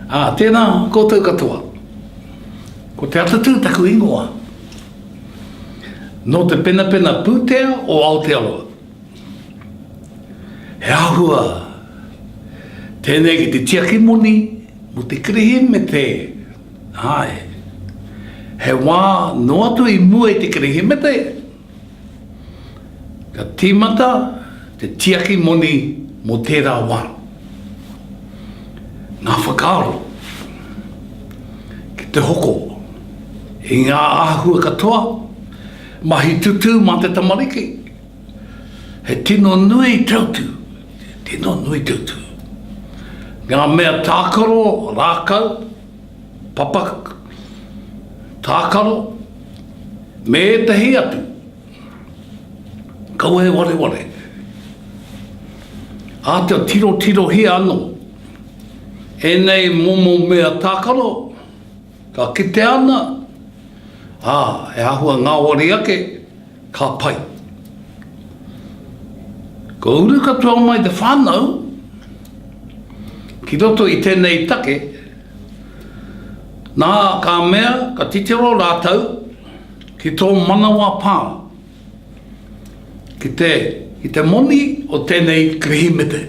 Ā, tēnā koutou katoa. Ko Te Atatū taku ingoa. Nō te penapena pūtea o Aotearoa. He āhua tēnei ki te tiaki moni mō te Kirihimete. Āe. He wā noa atu i mua i te Kirihimete, ka tīmata te tiaki moni mō tērā wā. Ngā whakaaro ki te hoko i ngā āhua katoa, mahi tutū mā te tamariki. He tino nui te utu, tino nui te utu. Ngā mea tākaro, rākau, papa, tākaro, me ētahi atu. Kaua e wareware. Āta tirotirohia anō ēnei momo mea tākaro, ka kitea ana, ā, he āhua ngāwari ake, ka pai. Ka uru katoa mai te whānau ki roto i tēnei take, nā, ka mea, ka titiro rātou ki tō manawa pā, ki te, ki te moni o tēnei Kirihimete.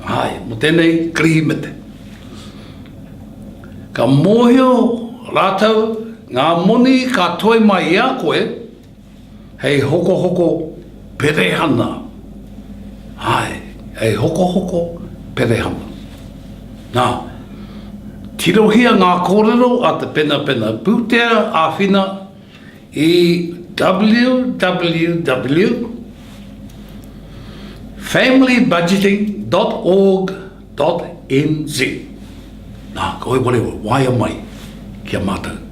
Āe, mō tēnei Kirihimete. Ka mōhio rātou ngā moni ka toe mai i a koe hei hokohoko perehana. Āe, hei hokohoko perehana. Nā, tirohia ngā kōrero a te penapena pūtea āwhina i www familybudgeting dot org dot nz. Nā, ka waiware waea mai ki a mātou.